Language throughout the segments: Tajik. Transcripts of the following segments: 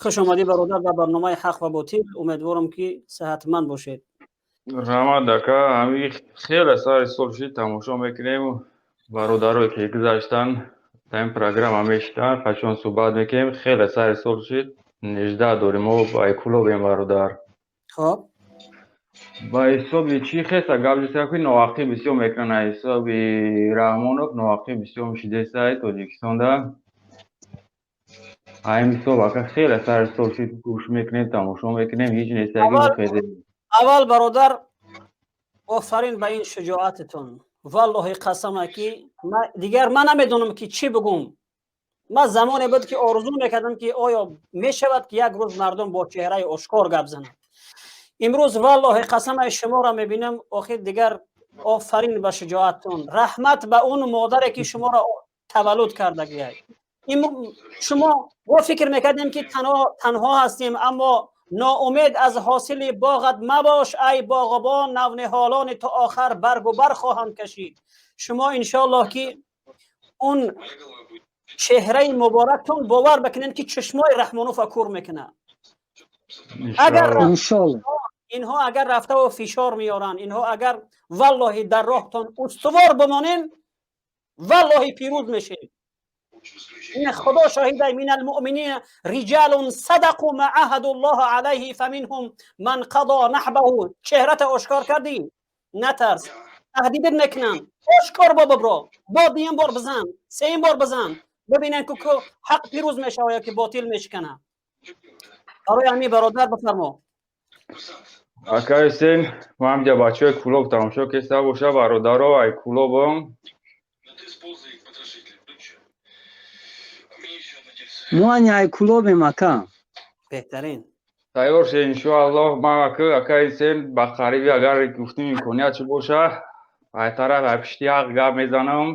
Хуш омадӣ, бародар, ба барномаи «Ҳақ ва ботил». Умедворам, ки сиҳатманд бошед. Раҳмат, ака. Ҳами хеле сари сол шид, тамошо мекунем. Бародарое ки гузаштан, дар ин программа мешитанд, қачон суҳбат мекунем. Хеле сари сол шид, нежда дорем. Мо ба Кулобем, бародар. Хоб. Ба ҳисоби чӣ хеса гап ҷиса, ки ноҳақӣ бисёр мекунанд. Ҳисоби Раҳмонов ноҳақӣ бисёр мешидесай Тоҷикистонда. Ҳамин ҳисоб, ака, хеле сари сол шид, гӯш мекунем, тамошо мекунем, ҳеҷ нестаги. Аввал, бародар, офарин ба ин шуҷоататон. Валлоҳи қасама, ки дигар ман намедонам, ки чӣ бигӯм. Ман замоне буд, ки орзу мекардам, ки оё мешавад, ки як рӯз мардум бо чеҳраи ошкор гап зананд. Имрӯз, валлоҳи қасама, шуморо мебинам, охир дигар офарин ба шуҷоаттон, раҳмат ба он модаре, ки шуморо таваллуд кардагиай. Шумо мо фикр мекардем, ки танҳо ҳастем, аммо ноумед аз ҳосили боғат мабош, ай боғбон, навниҳолони то охар баргу бар хоҳанд кашид. Шумо, иншоаллоҳ, ки он чеҳраи муборактон, бовар бикунед, ки чашмои Раҳмонова кур мекунад. Агар инҳо агар рафтаву фишор меоранд, инҳо агар, валлоҳи, дар роҳтон устувор бимонен, валлоҳи, пирӯз мешед. Ин Худо шоҳида: من المؤمنين رجال صدقوا ما عاهدوا الله عليه فمنهم من قضى نحبه. Чеҳрата ошкор кардӣ, натарс, таҳдидат мекунам, ошкор бо бибро, бо дуюм бор бизан, сеюм бор бизан, бибинен, ки ҳақ пирӯз мешава ё ки ботил мешикана. Барои ҳамин, бародар, бифармо. Ака Ҳусейн, ман ҳамҷа бачаҳои Кулоб тамошо кеста боша, бародаро, ай Кулобом. Мо ай Кулобем, ака. Беҳтарин. Тайёр ше, иншоаллоҳ. Ман ака Ҳусейн, ба қариби, агар гуфтим, имконият чӣ боша, ай тараф, ай пишти ҳақ гап мезанам.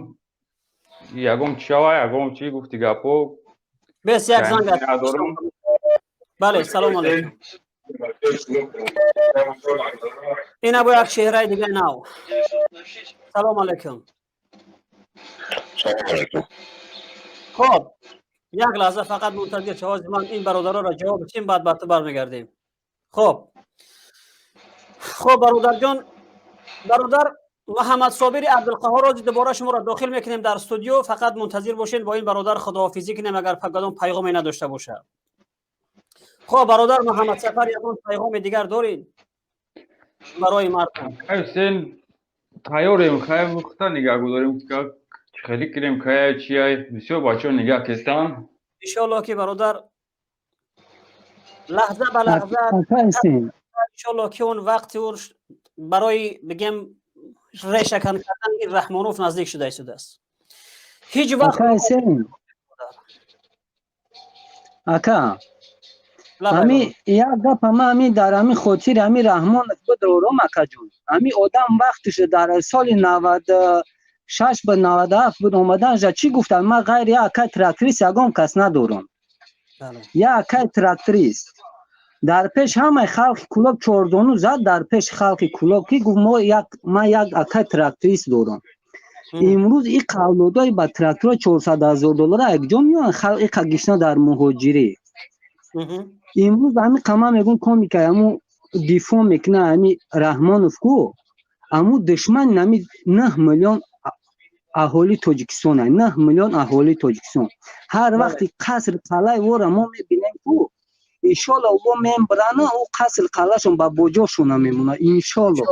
Ягон чӣ шава, ягон чӣ гуфти гапо. Бес, як занг. Надорам. Бале, салому алейкум. Ина бо як чеҳраи дигаи нав. Салому алейкум. Салому алейкум. Хоб, як лаҳза фақат мунтазир шав, ҳозир ман ин бародароро ҷавоб бидим, баъд ба ту бармегардем. Хоб, бародарҷон, бародар Муҳаммадсобири Абдулқаҳор, рози дубора шуморо дохил мекунем дар студио. Фақат мунтазир бошед, бо ин бародар худоҳофизӣ кунем, агар кадом пайғоме надошта бошад. Хоб, бародар Муҳаммадсафар, ягон пайғоми дигар доред барои мардум? Ҳусейн, тайёрем, хай, мухта нигаҳ гузорем, хеле кунем, кая чия, бисёр бачаҳо нигаҳ кестан. Иншоаллоҳ, ки, бародар, лаҳза ба лаҳза, иншоаллоҳ, ки он вақти барои, бигем, решакан кардан ин Раҳмонов наздик шуда истодааст. Ҳеҷ вақт. Ака, ами як гапа ма ами дар ами хотири ами Раҳмонов бидорам, акаҷон. Ами одам вақтиш дар соли 96 ба 97 буд омаданжа, чӣ гуфтанд? Ман ғайри як акай тракторист ягон кас надорам. Як акай тракторист дар пеш ҳамаи халқи Кулоб чорзону зад, дар пеши халқи Кулоб, ки гуфт: мо як, ман як акай тракторист дорам. Имрӯз и қавлодои ба трактора 400 000 доллара якҷо меоянд, халқ иқа гишна дар муҳоҷирӣ. Имрӯз ҳами қама мегӯм, комика аму дифоъ мекуна ҳами Раҳмонов ку, аму душмани нами 9 миллион аҳолии Тоҷикистон, 9 миллион аҳолии Тоҷикистон. Ҳар вақти қаср қалаи вора мо мебинем ку, иншолло, во мембарана, ӯ қаср қалашон ба боҷошона мемонад, иншолло.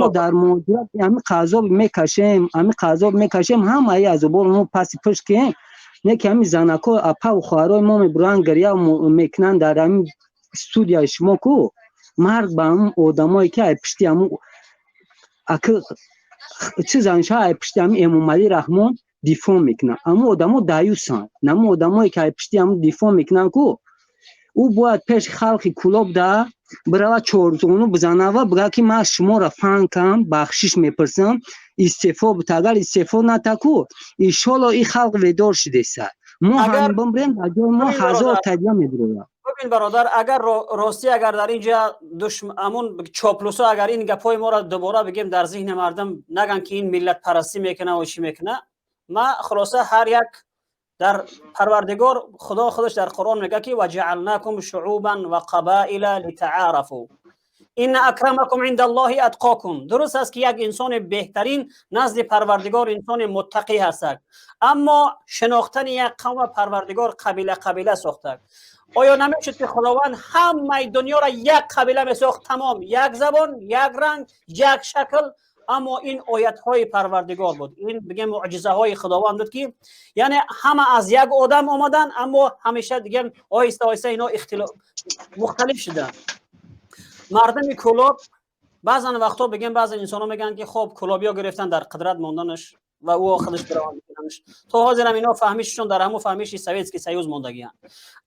Мо дар муҳоҷират ҳами азоб мекашем, ҳами азоб мекашем, ҳамаи азоборо мо паси пушт кием. Не ки ҳами занако, апаву хоҳарои мо мебуранд, гиря мекунанд дар ҳами студияи шумо ку. Марг ба ҳамун одамое, ки ай пишти ҳамун аки чӣ занша, ай пишти ҳами Эмомалӣ Раҳмон дифоъ мекунанд. Ҳамун одамо даюсанд. Ҳамун одамое, ки ай пишти ҳамун дифоъ мекунанд ку, ӯ бояд пеши халқи Кулоб да бирава, чорзону бизанава, бигӯяд, ки ман шуморо фан кам, бахшиш мепурсам, истеъфо бита. Агар истеъфо ната ку, иншолло, и халқ ведор шудеса. Мо ҳам бимрем, дар ҷои мо ҳазор тадия мебирояд. Бибин, бародар, агар ростӣ, агар дар инҷа амун чоплусо, агар ин гапҳои моро дубора бигем, дар зиҳни мардум наган, ки ин миллатпарастӣ мекуна ва чӣ мекуна. Ма хулоса, ҳар як Дар Парвардигор Худо худаш дар Қуръон мегӯяд, ки وجعلناكم شعوبا وقبائل لتعارفوا إن أكرمكم عند الله أتقاكم. Дуруст аст, ки як инсони беҳтарин назди Парвардигор инсони муттақӣ ҳастак, аммо шинохтани як қавма Парвардигор қабила қабила сохтак. Оё намешуд, ки Худованд ҳамаи дунёро як қабила месохт, тамом, як забон, як ранг, як шакл? Аммо ин оятҳои Парвардигор буд, ин бигем муъҷизаҳои Худованд буд, ки яъне ҳама аз як одам омаданд, аммо ҳамеша дигар оҳиста оҳиста ино мухталиф шуданд. Мардуми Кӯлоб баъзан вақтҳо бигем, баъзе инсонҳо мегӯянд, ки хоб, кӯлобиё гирифтан дар қудрат монданаш ва ӯ худаш бираванданаш, то ҳозирам ино фаҳмишашон дар ҳамон фаҳмиши Советский Союз мондагианд.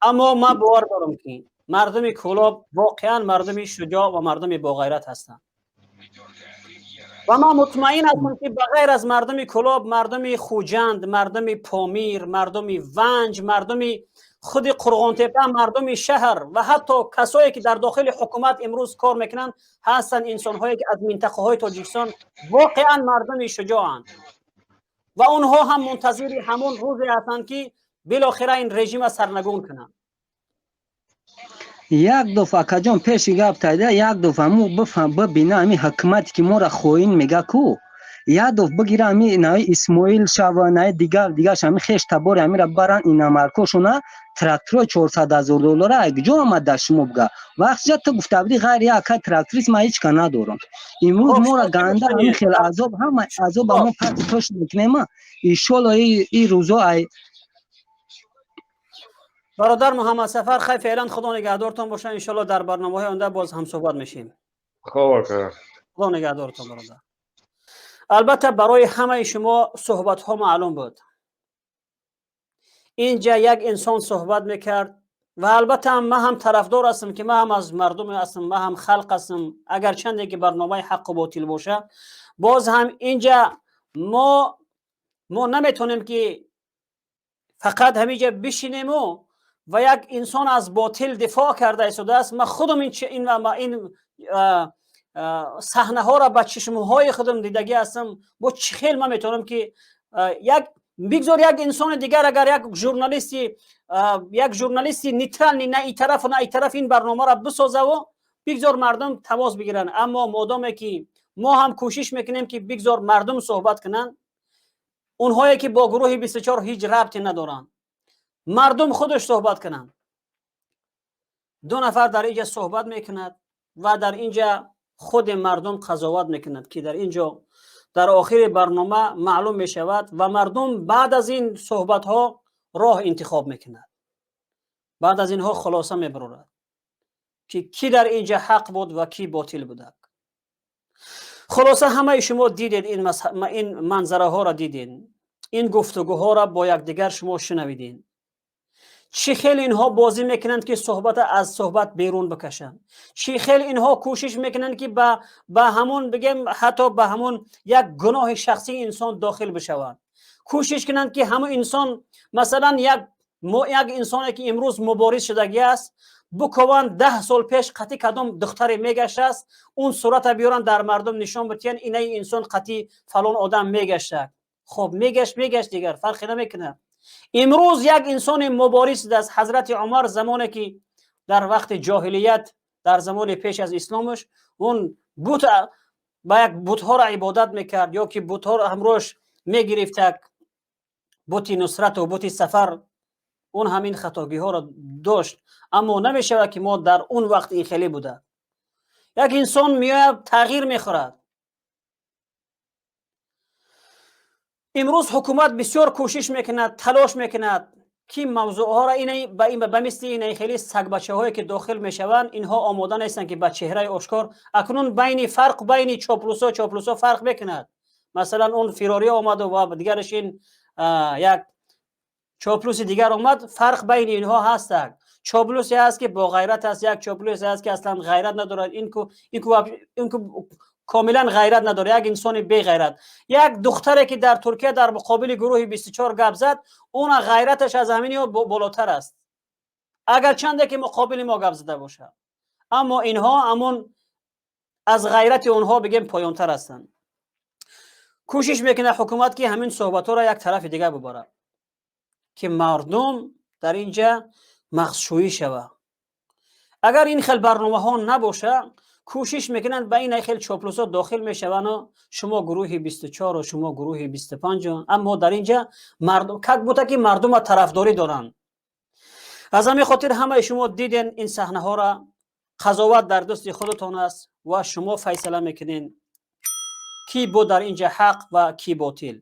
Аммо ман бовар дорам, ки мардуми Кӯлоб воқеан мардуми шуҷоъ ва мардуми боғайрат ҳастанд ва ман мутмаин ҳастам, ки ба ғайр аз мардуми Кӯлоб, мардуми Хуҷанд, мардуми Помир, мардуми Ванҷ, мардуми худи Қурғонтепа, мардуми шаҳр ва ҳатто касое, ки дар дохили ҳукумат имрӯз кор мекунанд, ҳастанд инсонҳое, ки аз минтақаҳои Тоҷикистон воқеан мардуми шуҷоанд ва онҳо ҳам мунтазири ҳамон рӯзе ҳастанд, ки билохира ин режима сарнагун кунанд. Як дафъа, акаҷон, пеши гап тайда, як дафъа мо бифаҳм, бибина, ҳами ҳукумате, ки моро хоин мега ку, як дафъ бигира, ҳами наи Исмоил шава, наи дигар дигарш, ҳами хеш табори ҳамира баран, иномаркошона, тракторои 400 000 доллара куҷо омад дар шумо, буга? Вақтҷа ту гуфта будӣ, ғайр як ака тракторист ман ҳеч ка надорам. Имрӯз моро ганда ҳами хел азоб, ҳама азоба мо пати тош мекунема, иншолло и рӯзо ай. Бародар Муҳаммадсафар, хай, феълан Худо нигаҳдортон боша. Иншолло, дар барномаҳои оянда боз ҳамсӯҳбат мешем. Хоб, ака. Худо нигаҳдортон, бародар. Албатта, барои ҳамаи шумо суҳбатҳо маълум буд. Инҷа як инсон суҳбат мекард ва албатта ман ҳам тарафдор ҳастам, ки ман ҳам аз мардум ҳастам, ман ҳам халқ ҳастам. Агарчанде ки барномаи ҳаққу ботил боша, боз ҳам инҷа мо наметонем, ки фақат ҳаминҷа бишинему ва як инсон аз ботил дифоъ карда истодааст. Ман худам ин саҳнаҳоро ба чишмҳои худам дидагӣ ҳастам. Бо чӣ хел ман метавонам, ки як бигзор як инсони дигар, агар як журналисти нейтральный, на и тарафу на и тараф, ин барномаро бисозаву бигзор мардум тамос бигиранд. Аммо модоме ки мо ҳам кӯшиш мекунем, ки бигзор мардум суҳбат кунанд, онҳое, ки бо гурӯҳи 24 ҳеҷ рабте надоранд, мардум худаш суҳбат кунанд. Ду нафар дар инҷа суҳбат мекунад ва дар инҷа худи мардум қазоват мекунад, ки дар инҷо дар охири барнома маълум мешавад ва мардум баъд аз ин суҳбатҳо роҳ интихоб мекунад, баъд аз инҳо хулоса мебарорад, ки кӣ дар инҷа ҳақ буд ва кӣ ботил будак. Хулоса, ҳамаи шумо дидед, ин манзараҳоро дидед, ин гуфтугӯҳоро бо якдигар шумо шунавидед, чӣ хел инҳо бозӣ мекунанд, ки суҳбата аз суҳбат берун бикашанд, чӣ хел инҳо кӯшиш мекунанд, ки ба ҳамон бигем, ҳатто ба ҳамон як гуноҳи шахсии инсон дохил бишаванд, кӯшиш кунанд, ки ҳамон инсон, масалан, як инсоне, ки имрӯз мубориз шудагӣ аст, букованд, 10 сол пеш қати кадом духтаре мегаштааст, он сурата биёранд, дар мардум нишон битиҳанд: инаи инсон қати фалон одам мегашта. Хоб, мегашт, мегашт, дигар фарқе намекунад. Имрӯз як инсони мубориз шудааст. Ҳазрати Умар замоне, ки дар вақти ҷоҳилият, дар замони пеш аз исломаш, он бут ба як бутҳоро ибодат мекард ё ки бутҳоро ҳамроҳш мегирифтак, бути нусрату бути сафар, он ҳамин хатогиҳоро дошт. Аммо намешавад, ки мо дар он вақт ин хеле буда. Як инсон меояд, тағйир мехӯрад. Имрӯз ҳукумат бисёр кӯшиш мекунад, талош мекунад, ки мавзӯъҳоро ба мисли инаи хеле сагбачаҳое, ки дохил мешаванд, инҳо омода нестанд, ки ба чеҳраи ошкор. Акнун байни фарқ байни чоплусо фарқ мекунад. Масалан, он фирорӣ омаду ва дигараш ин як чоплуси дигар омад, фарқ байни инҳо ҳастак. Чоплусе ҳаст, ки боғайрат аст, як чоплусе ҳаст, ки аслан ғайрат надорад. Инку комилан ғайрат надорад, як инсони беғайрат. Як духтаре, ки дар Туркия дар муқобили гурӯҳи 24 гап зад, уна ғайраташ аз ҳамин болотар аст, агарчанде ки муқобили мо гап зада бошад. Аммо инҳо ҳамон аз ғайрати онҳо бигем поёнтар ҳастанд. Кӯшиш мекунад ҳукумат, ки ҳамин суҳбатҳоро як тарафи дигар бубарад. Ки мардум дар инҷа мағзшӯӣ шава. Агар ин хел барномаҳо набоша, кӯшиш мекунанд, ба ин хел чоплусо дохил мешавану шумо гурӯҳи 24-у, шумо гурӯҳи 25-у. Аммо дар инҷа как будто ки мардума тарафдорӣ доранд. Аз ҳамин хотир ҳамаи шумо диден ин саҳнаҳоро. Қазоват дар дасти худатон аст ва шумо файсала мекунед, кӣ буд дар инҷа ҳақ ва кӣ ботил.